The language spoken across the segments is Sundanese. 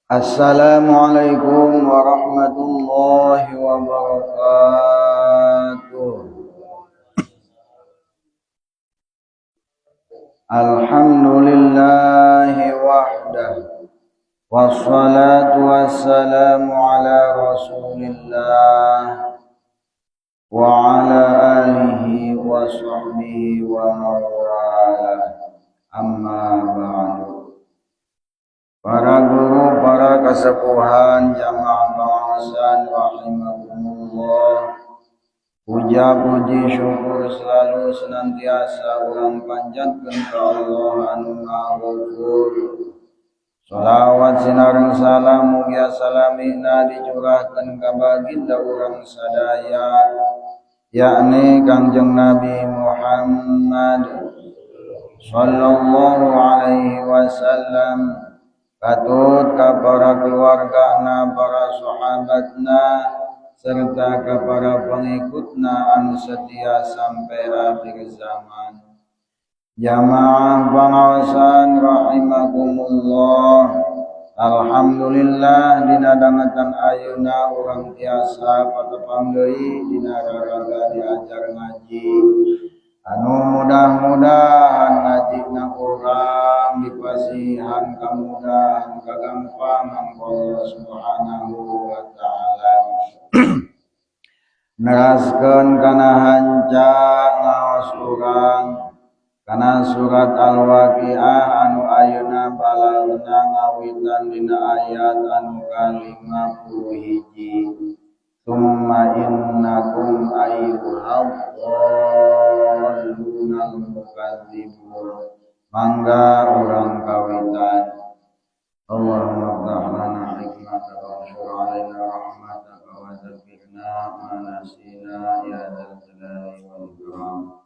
Assalamualaikum warahmatullahi wabarakatuh. Alhamdulillahi wahdah. Wassalatu wassalamu ala Rasulillah wa ala alihi wa sahbihi wa man walah. Amma ba'du. Para guru, para kasepuhan, jamaah pengawasan rahimakumullah. Puja puji syukur selalu senantiasa urang panjatkeun ka Allah anu Maha Ghafur. Salawat sinareng salam mugia salamina dicurahkeun ka baginda urang sadaya, yakni Kangjeng Nabi Muhammad sallallahu alaihi wasallam, katut ka para keluargana, para sahabatna, serta ke para pengikutna anu setia sampai akhir zaman. Jamaah pengawasan rahimakumullah. Alhamdulillah, dina dangetan ayeuna urang tiasa patepang deui dina raraga diajar ngaji. Anu mudah-mudahan ngajina urang dipasihan kamudahan, kagampangan Allah Subhanahu wa taala. Neraskeun kana hanca ngaos urang kana surat Al-Waqiah anu ayeuna balagna ngawitan dina ayat anu ka-51. Tsumma innakum ayyuhadh-dhallunal mukadzibun. Mangga urang kawitan. Allahumma ftah lana hikmataka wa anshur alaina rahmataka wa dzakirna ma nasina ya dzal jalali wal ikram.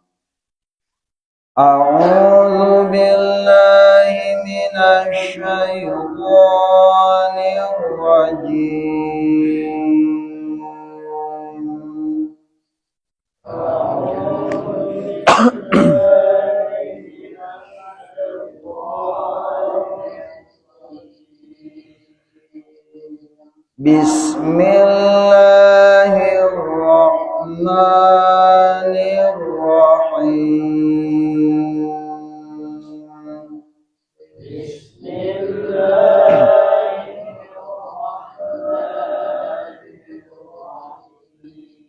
A'udzu billahi minasy syaithanir rajim. Bismillahirrahmanirrahim. Bismillahirrahmanirrahim.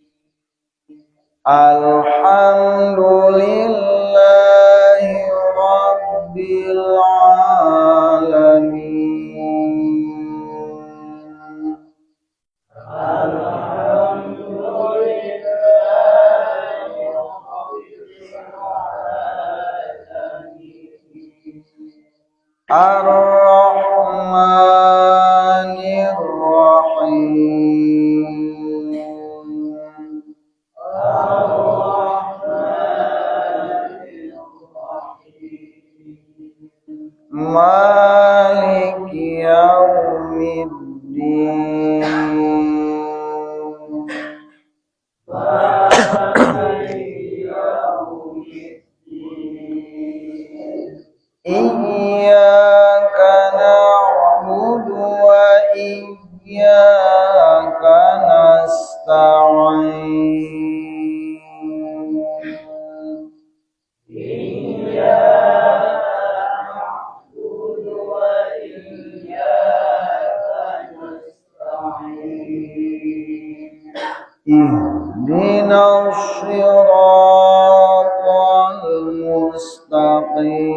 Alhamdulillahi rabbil alamin. Alhamdulillahi rabbil alamin. Ar-Rahmanir Rahim. Ar-Rahmanir Rahim. Maliki yaumiddin. Maliki yaumiddin. Iyyaka na'budu wa iyyaka nasta'in. Iyyaka na'budu wa iyyaka nasta'in. Ihdinas siratal mustaqim.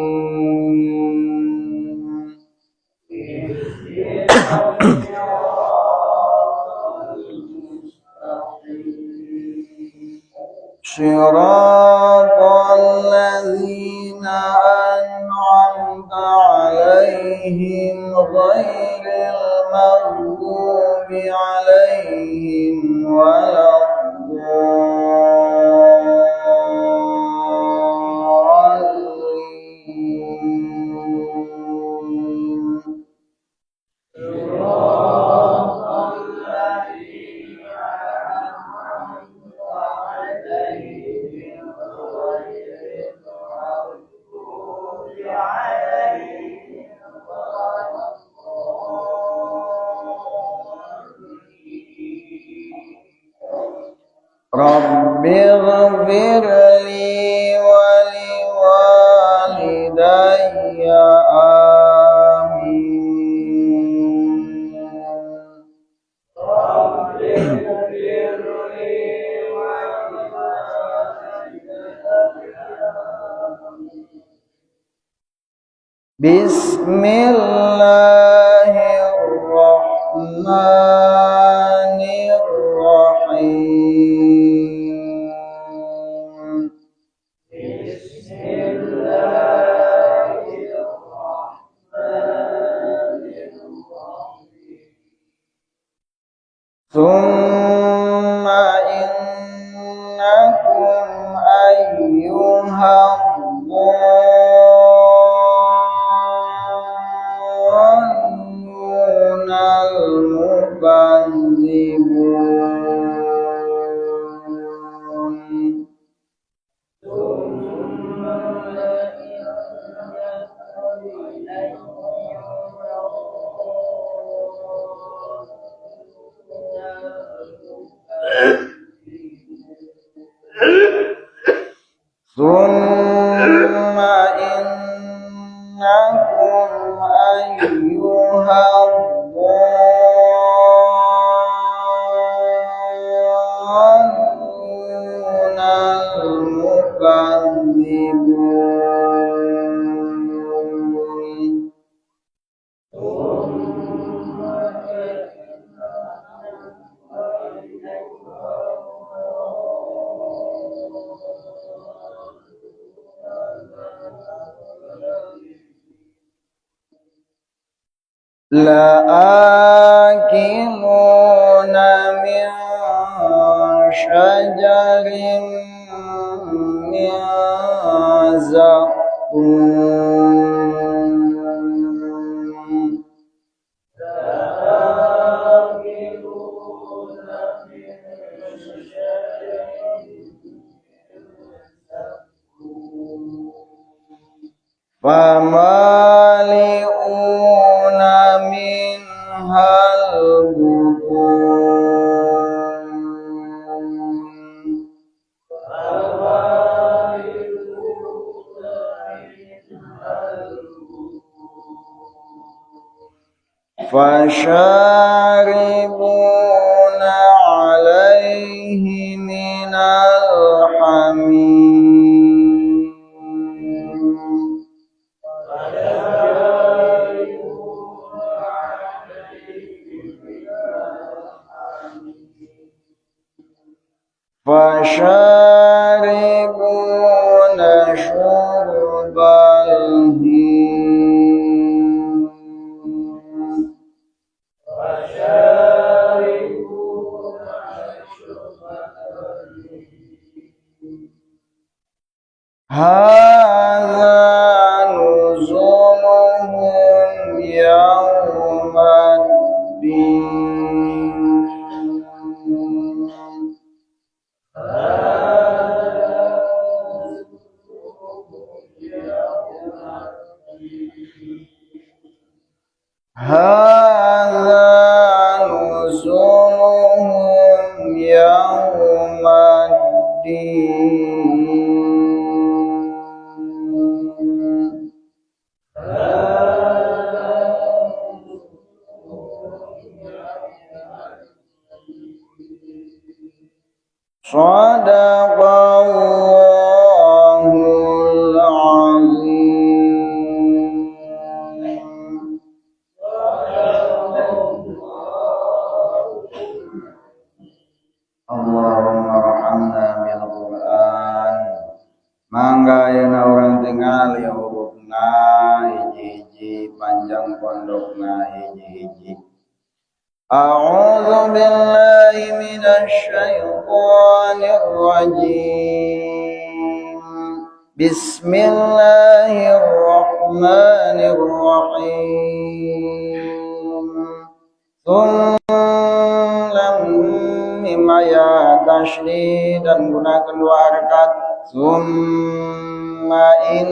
Ihdinas siratal mustaqim. Siratal ladzina an'amta 'alaihim ghairil maghdubi 'alaihim waladdallin. Siratal ladzina an'amta 'alaihim رب اغفر لي ولوالدي آمين. رب اغفر لي ولوالدي. بسم الله الرحمن الرحيم. بسم الله الرحمن الرحيم. ثم إنكم أيها الضالون المكذبون. ثم إنكم أيها الضالون المكذبون. ثم إنكم أيها الضالون المكذبون. ثم إنكم أيها الضالون. لآكلون من شجر من زقوم. لآكلون من شجر من زقوم. فمالئون منها البطون. فمالئون منها البطون. فشاربون عليه من الحميم. فشاربون عليه من الحميم. فشاربون شرب الهيم. فشاربون شرب الهيم. هذا نزلهم يوم الدين. هذا نزلهم يوم الدين. هذا نزلهم يوم الدين. هذا نزلهم يوم الدين. صدق الله العظيم. صدق الله. اللهم ارحمنا بالقرآن. Mangga ayeuna urang tingali hurufna hiji-hiji, panjang pondokna hiji-hiji. أعوذ بالله من الشيطان الرجيم. بسم الله الرحمن الرحيم. ثم lam mim aya tasydid dan gunakan dua harakat. Summa in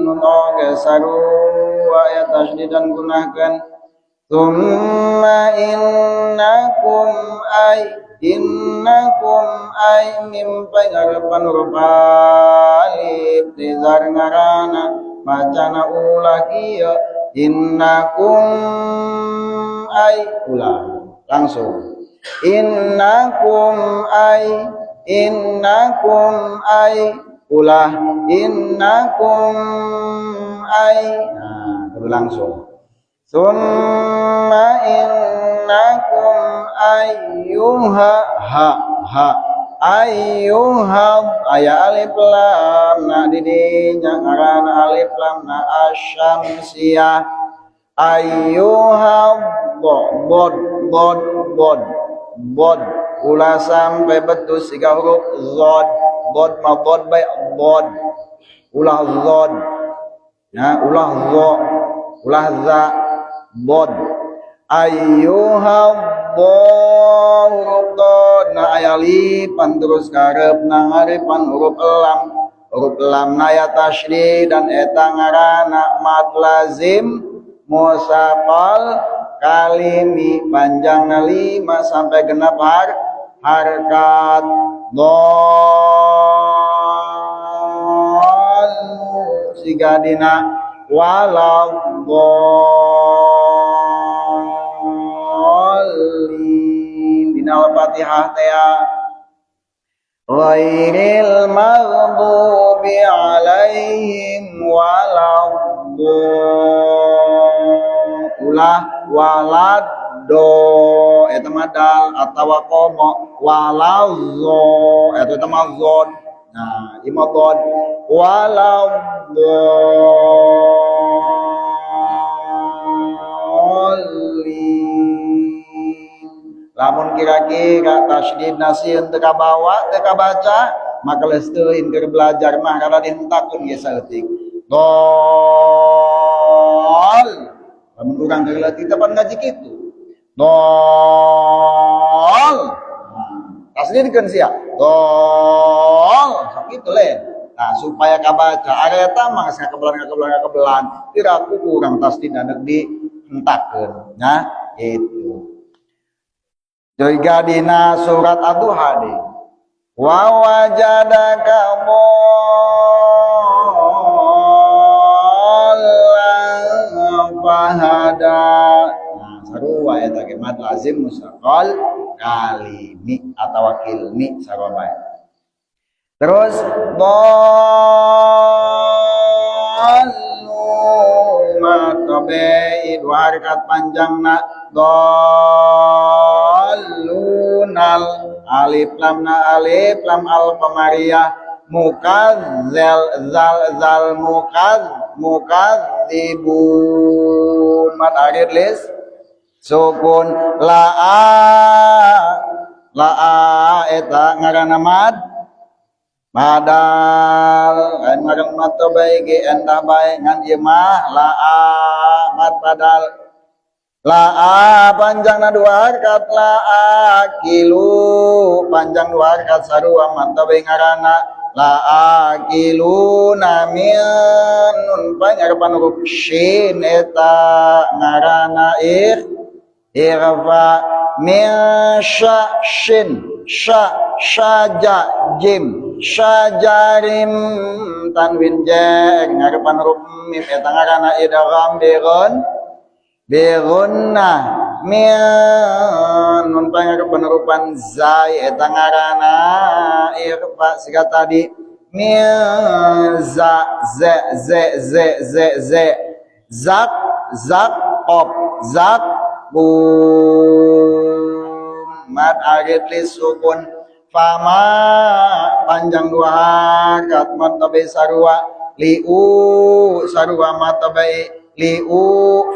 nun oge sarua aya tasydid dan gunakan. Tsumma innakum ay innakum ay mim pangarepan huruf alif tizar ngarana macana ulah kieu innakum ay ulah langsung innakum ay innakum ay ulah innakum ay. Nah, kudu langsung. Summa innakum ayyuha ha ha ayyuha aya alif lam na didinya ngaran alif lam na asyamsiyah ayyuha bod bod bod bod ulah sampai betul siga huruf zod bod ma bod bae bod ulah zod ya ulah zo ulah za bod ayyuha huruf dod na aya lipan terus karepna ngarepan huruf lam na aya tasydid dan eta ngaranna mad lazim musaqal kalimi panjangna 5 sampai genap harkat dol siga dina waladhdallin dina Al-Fatihah teh ghairil maghdubi alaihim waladdallin ulah waladdo eta mah dal atawa komo walazzo eta mah zod. Nah ieu mah dod waladhdallin. Lamun kira-kira tasydid nasieun teu kabawa teu kabaca maka leus teuing keur belajar mah kada dihentakeun ge saeutik dol. Lamun urang keur leutik teh pan ngaji kitu dol tasdidkeun sia dol sok kitu le. Nah supaya kabaca areta mah geus ngakebelan piraku urang tasdidna deuk dihentakeun. Nah itu juga dina surat Ad-Duha deui wa wajadaka dhallan fahada. Nah sarua eta ge mad lazim musaqal kalimi atawa kilmi sarua bae. Terus dhallu ma tabai dua harakat panjangna dallunal alif lam na alif lam al qamariyah mukazzel zal zal mukaz mukadzibun mat akhir lis sukun la a la a eta ngaranna mad badal lain ngaran mad bae ge endah bae ngan ieu mah la a mad badal la a panjangna dua harkat la a kilu panjang dua harkat sarua mad bae ngaranna la a kilu namin nun pangarepan huruf shin eta ngaranna irfa min sha shin sha syaja jim syajarim tanwin ja ngarepan huruf mim eta ngaranna idgham bi ghunnah min nun pangarepan hurufan zai eta ngaranna irfa siga tadi min za z z z z z zak zak qaf zak bum mad akhir li sukun fama panjang dua harkat mad tabai sarua liu sarua mad tabai liu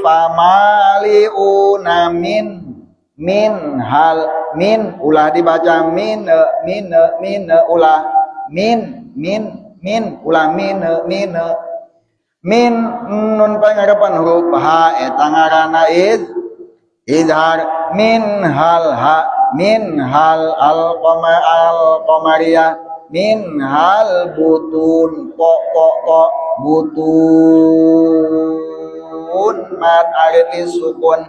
fama liu namin min hal min ulah dibaca min min min ulah min min min ulah min min min nun pangarepan huruf ha eta ngaranna iz izhar min hal ha min hal al qama al qamariyah min hal butun ko ko ko butun mad akhir li sukun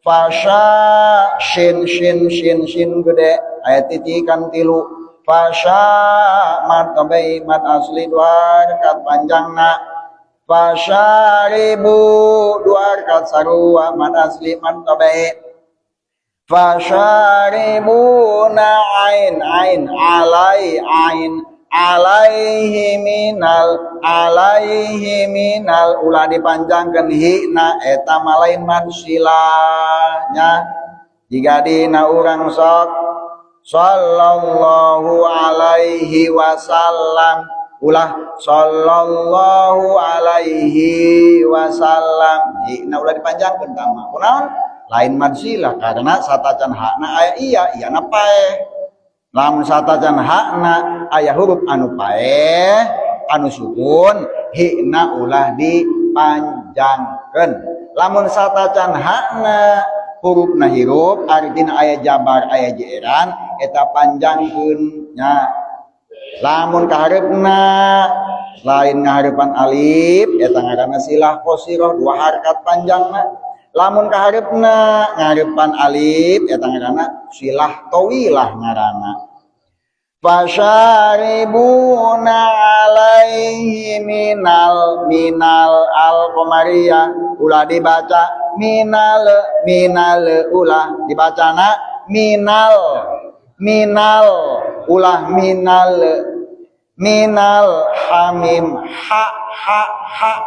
Fasya shin shin shin shin gede aya titikan tilu. Fasya mad tabai mad asli dua harakat panjangna. Fasyaribu dua harakat sarua mad asli mad tabai. Fasyaribuna ain ain alai ain alaihi minal alaihi minal ulah dipanjangkeun hina eta mah lain mad silahnya. Jika dina urang sok sallallahu alaihi wasallam ulah sallallahu alaihi wasallam hina ulah dipanjangkeun tama kunaon lain mad silah karena satacan hakna aya iya iya na paeh. Lamun satacan hakna aya huruf anu paeh anu sukun hina ulah dipanjangkeun. Lamun satacan hakna hurufna hirup artina aya jabar aya jeeran eta panjangkeun nya. Lamun kahareupna lain ngahareupan alif eta ngaranna silah qasirah dua harakat panjangna. Lamun kahareupna ngahareupan alif eta ngaranna silah tawilah ngaranna. Fasyaribuna alaihi minal minal al qamariyah ulah dibaca minal minal ulah dibacana minal minal ulah minal minal hamim ha ha ha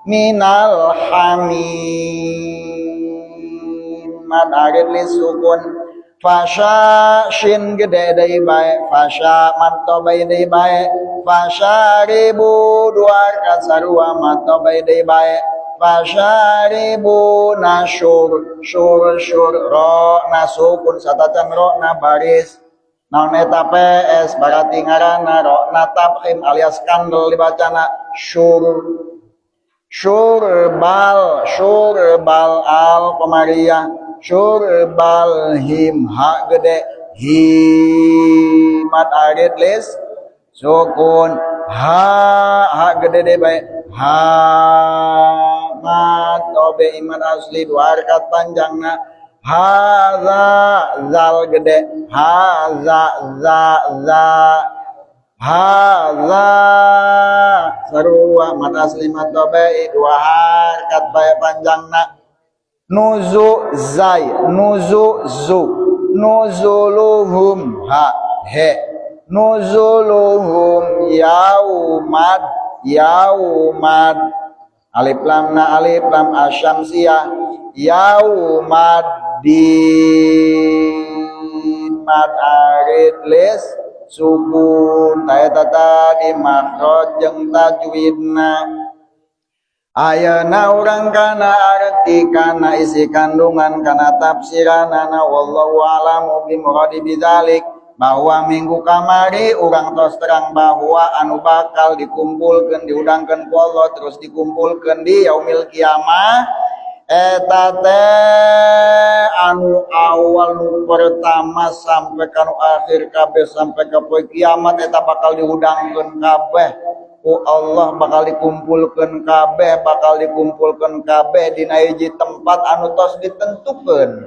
minal hamim mad arid lisukun. Fasya shin gede deui bae fasya mad tobai deui bae fasyaribu dua harakat sarua mad tobai deui bae fasyaribu nasyur syur syur ro nasukun satacan ro na baris naon eta PS berarti ngaranna ro na tabhim alias kandel dibacana syur syurbal syurbal al qamariyah syurbal him ha gede himat arid lis sukun ha ha gede de bae ha mat tobe iman asli dua harakat panjangna. Haza zal gede haza za za haza sarua mat asli mat tobe dua harakat bae panjangna. Nuzu zai nuzu zu nuzuluhum ha he nuzuluhum yaumad yaumad alif lam na alif lam asyamsiyah yaumaddin mad arid lis sukun ta eta tadi makhraj jeung tajwidna. Ayeuna urang kana arti kana isi kandungan kana tafsiranana wallahu a'lamu bi muradi bidzalik bahwa minggu kamari urang tos terang bahwa anu bakal dikumpulkeun diudangkeun ku Allah terus dikumpulkeun di yaumil kiamah eta teh anu awal nu pertama sampai kanu akhir kabeh sampai ka poe kiamat eta bakal diudangkeun kabeh ku Allah bakal dikumpulkeun kabeh bakal dikumpulkeun kabeh dina hiji tempat anu tos ditentukeun.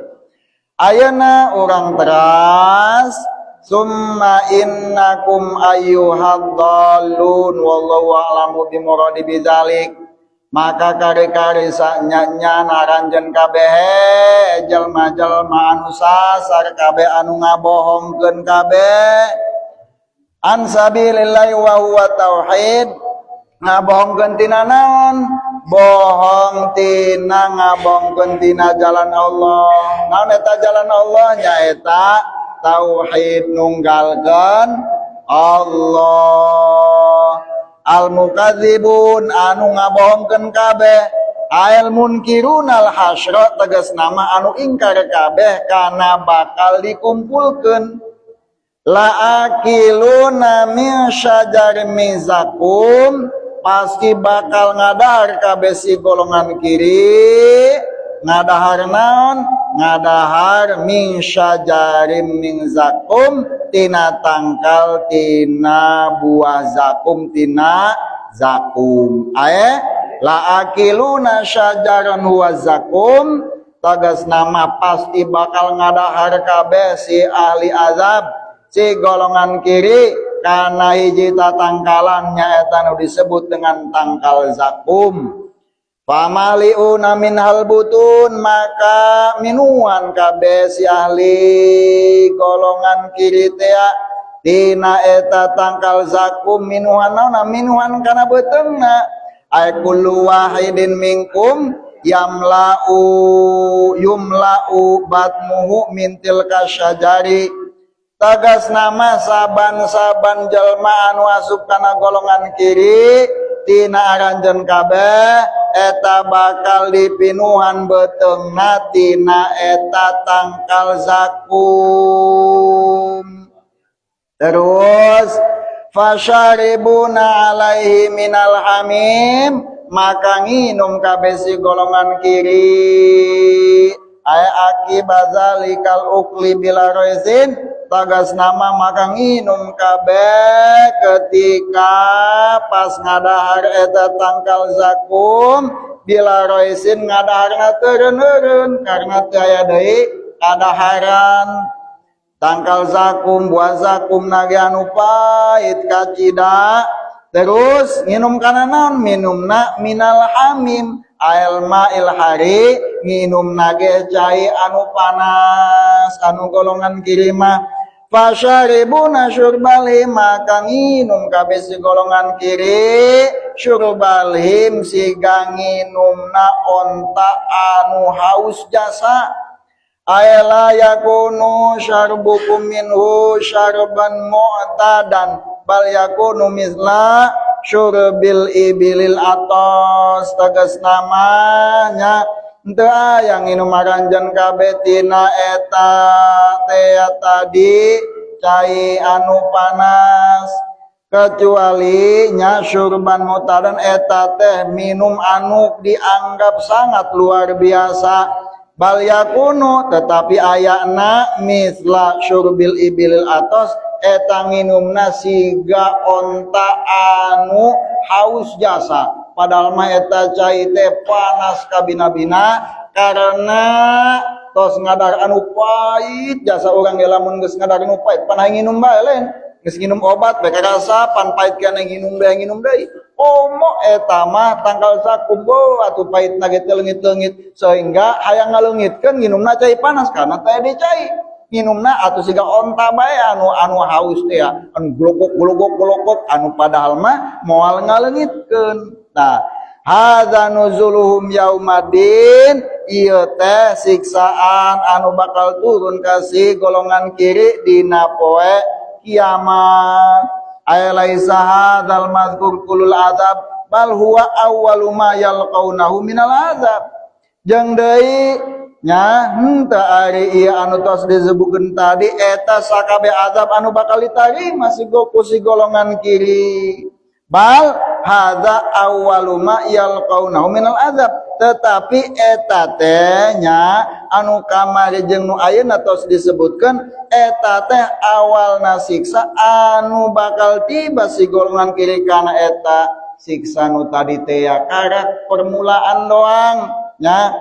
Ayeuna urang teras summa innakum ayyuhad-dallun wallahu a'lamu bimuradi bidzalik maka kari-kari sanyanya naranjen kabeh jelma-jelma anu sasar kabeh anu ngabohongkeun kabeh an sabilillahi wa huwa tauhid ngabohongkeun tina naon bohong tina ngabohongkeun tina jalan Allah naon eta jalan Allah nyaeta tauhid nunggalkeun Allah. Al mukadzibun anu ngabohongkeun kabeh al munkirunal hasyra tegas nama anu ingkar kabeh kana bakal dikumpulkeun. La akiluna min syajarin min zakum pasti bakal ngadahar kabeh si golongan kiri ngadahar naon ngadahar min syajarin min zakum tina tangkal tina buah zakum tina zakum ae la akiluna syajaran huwa zakum Tegas nama pasti bakal ngadahar kabeh si ahli azab, si golongan kiri, karena hiji tatangkalan, nyaeta nu disebut dengan tangkal zakum. Famaliuna minhal butun, maka minuan kabeh si ahli golongan kiri tea tina eta tangkal zakum. Minuan naonna? Minuan kana beuteungna. Ay kullu wahidin minkum yamla'u yumla'u batnuhu min tilka syajari. Tegas nama saban-saban jelma anu asup kana golongan kiri tina aranjeun kabeh eta bakal dipinuhan beuteungna tina eta tangkal zakum. Terus fasyaribuna alaihi minal hamim, maka nginum kabeh si golongan kiri. Ay akibat zalikal ukli bila roisin, tagas nama maka nginum kabeh ketika pas ngadahar eta tangkal zakum bila roisin, ngadaharna teu karena teu aya deui kadaharan. Tangkal zakum, buah zakum nage anu pahit kacida. Terus nginum kana naon? Minumna minal hamim ail ma'il hari, nginum nage cai anu panas. Anu golongan kiri mah fasyaribuna syurbal him, maka nginum kabeh si golongan kiri syurbal him, siga nginumna onta anu haus jasa. Ayla yakunu syarbukum minhu syarban mu'tadan bal yakunu misla syurbil ibilil atos. Tegas namanya henteu aya nginum aranjeun kabeh tina eta teh tadi cai anu panas, kecuali nya syurban mu'tadan, eta teh minum anu dianggap sangat luar biasa. Bal yakunu, tetapi ayana misla syurbil ibilil atos, eta nginumna siga onta anu haus jasa, padahal mah eta cai teh panas kabina-bina karena tos ngadar anu pahit jasa. Urang ge lamun geus ngadar anu pahit pan hayang nginum bae, lain geus nginum obat bae karasa pan pahit kana nginum deui, nginum deui. Komo eta mah tangkal zakum bo atuh pahit ge teu leungit-leungit, sehingga hayang ngaleungitkeun nginumna cai panas karena teh di cai minumna atuh siga onta bae anu anu haus teh ya, anu glogok glogok glogok, anu padahal mah moal ngaleungitkeun. Nah, hadza nuzuluhum yaumaddin, ieu teh siksaan anu bakal turun ka si golongan kiri dina poe kiamat. Ay laisa hadzal mazkur kulul azab bal huwa awwalu ma yalqaunahu minal azab. Jeung deui nya henteu ari ieu anu tos disebutkeun tadi eta sakabeh azab anu bakal ditarima si ku si golongan kiri. Bal hadza awwalu ma yalqaunahu minal azab, tetapi eta teh nya anu kamari jeung nu ayeuna tos disebutkeun eta teh awalna siksa anu bakal tiba si golongan kiri kana eta siksa nu tadi teh ya, karak permulaan doang nya.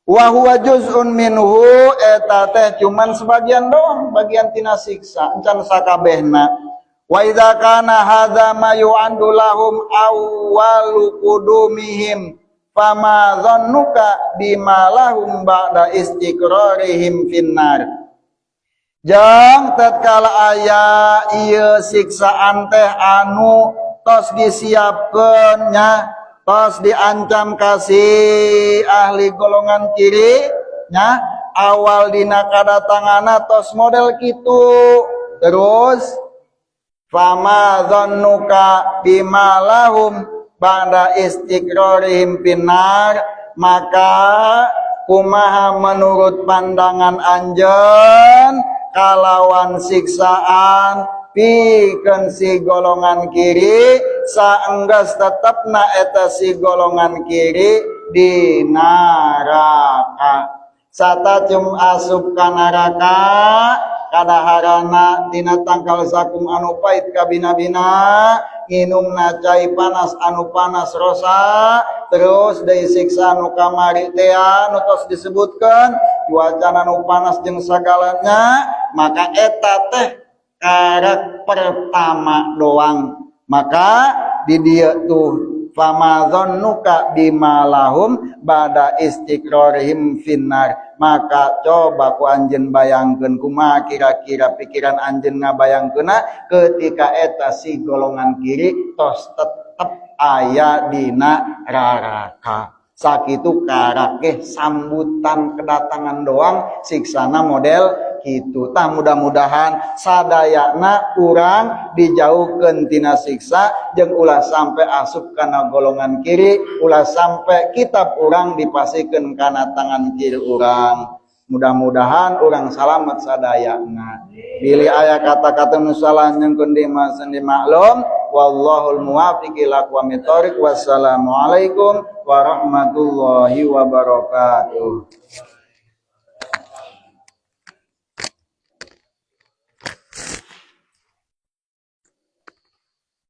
Wa huwa juz'un minhu, eta teh cuman sebagian doang, bagian tina siksa, encan sakabehna. Wa idza kana hadza ma yu'addu lahum awwalu qudumihim fama dhannuka bima lahum ba'da istiqrarihim finnar. Jang tatkala aya ieu siksaan teh anu tos disiapkeun nya, tos diancam kasih ahli golongan kiri nya, awal dina kadatanganna tos model kitu. Terus fama dhannuka bima lahum ba'da istiqrarihim finnar, maka kumaha menurut pandangan anjeun kalawan siksaan pikeun si golongan kiri saenggeus tetepna eta si golongan kiri di neraka? Satacum asup ka neraka, kadaharana tina tangkal zakum anu pait kabina-bina, nginumna cai panas anu panas rosa, terus deui siksa anu kamari tea nu tos disebutkeun, cuacana nu panas jeung sagalanya. Maka eta teh karak pertama doang. Maka di dieu tuh fama dzannuka bima lahum ba'da istiqrarihim finnar. Maka coba ku anjeun bayangkeun, kumaha kira-kira pikiran anjeun ngabayangkeunna ketika eta si golongan kiri tos tetep aya dina raraka. Sakitu karak sambutan kedatangan doang, siksana model gitu. Tah, mudah-mudahan sadayana urang dijauhkeun tina siksa jeung ulah sampai asup kana golongan kiri, ulah sampai kitab urang dipasihkeun kana tangan kiri urang. Mudah-mudahan urang salamet sadayana. Bilih aya kata-kata nu salah, nyungkeun dimaklum. Wallahul muwaffiq ila aqwamit thoriq. Wassalamualaikum warahmatullahi wabarakatuh.